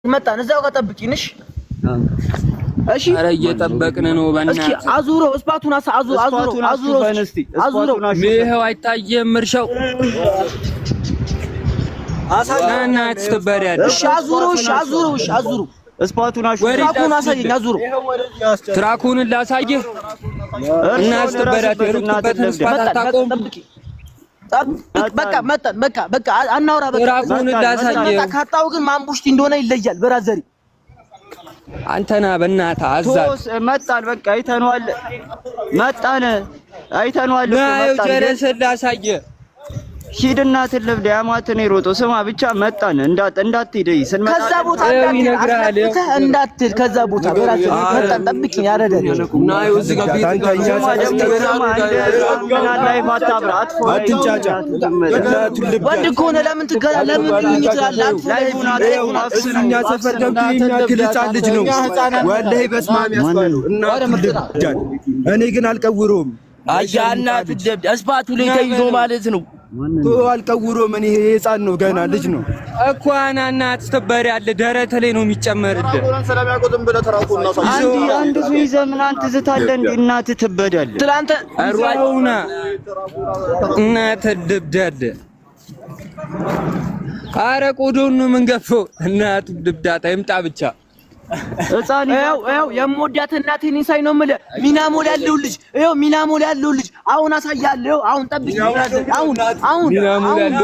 መጣን። እዛው ጋር ጠብቂን። እሺ እሺ። ኧረ እየጠበቅን ነው። እስኪ በእናትህ አዙሮ እስፓቱን አዙሮ አዙሮ እስፓቱን አዙሮ አሹፈን እስቲ አዙሮ እስፓቱን አሹፈን። ይኸው አይታየም እርሻው። ና እናትህ ትበሪያለሽ። እሺ አዙሮ፣ እሺ አዙሮ፣ እሺ አዙሮ። እስፓቱን አሹፈን። ወሬ ትራኩን አሳየኝ። አዙሮ። ትራኩን ላሳየህ። እናትህ ትበሪያለሽ። የሮጥክበትን ስፓት መጣን። በቃ አታውቀውም። ጠብቂ፣ ጠብቅ። በቃ መጣን። በቃ በቃ አናውራ። በቃ ትራኩን ላሳየህ። በቃ ካጣው ግን ማንቡሽቲ እንደሆነ ይለያል። ብራዘሪ። አንተና በእናትህ አዛል። ቶስ መጣን። በቃ አይተነዋል። መጣን አይተነዋል ና እኮ ይኸው መጣን። ግን ጀለስን ላሳየህ። ሂድና ትልብድ ያማትን የሮጠው ስማ ብቻ መጣን። እንዳትሄድ ስንመጣ ከዛ ቦታ ይኸው እንዳትል ይነግርሃል። አስነክተህ እንዳትል ከዛ ቦታ brother መጣን። ጠብቂኝ። ያረዳል። እና ይኸው እዚህ ጋር ቤት አንተ እኛ ስማ ደግሞ ስማ እንደ ህፃን live አታብራ። አጥፎ አትንጫጫ። እናቱን ልብዳት። ወንድ ከሆነ ለምን ትገላ ለምን ይሁን ይችላል። አጥፎ live ኡን አጥፎ እሱ እኛ ሰፈር ገብቶ የሚያክል ህፃን ልጅ ነው። ወላሂ በስመ አብ ያስባለው። እናቱን ልብዳት። እኔ ግን አልቀውረውም። አያ እናቱ ደብድ እስፓቱ ላይ ተይዞ ማለት ነው። አልቀውረውም። እኔ ይሄ ህፃን ነው፣ ገና ልጅ ነው። እኮ ና እናትህ ትበሪያለህ። ደረትህ ላይ ነው የሚጨመርልህ። አንድ አንድ ሰው ይዘህ ምን ትዝታለህ እንዴ? እናትህ ትበዳለህ። ትላንት ይዘውና እናትህ ልብዳለህ። ኧረ ቆዳውን ነው የምንገፈው። እናቱ ልብዳታ ይምጣ ብቻ። ህፃን ይኸው ይኸው የምወዳት እናቴን ይሳይ ነው የምልህ። ሚናሞል ያለው ልጅ ይኸው ሚናሞል ያለው ልጅ አሁን አሳያለሁ። አሁን ጠብቂ brother። አሁን አሁን ሚናሞል አሁን ያለው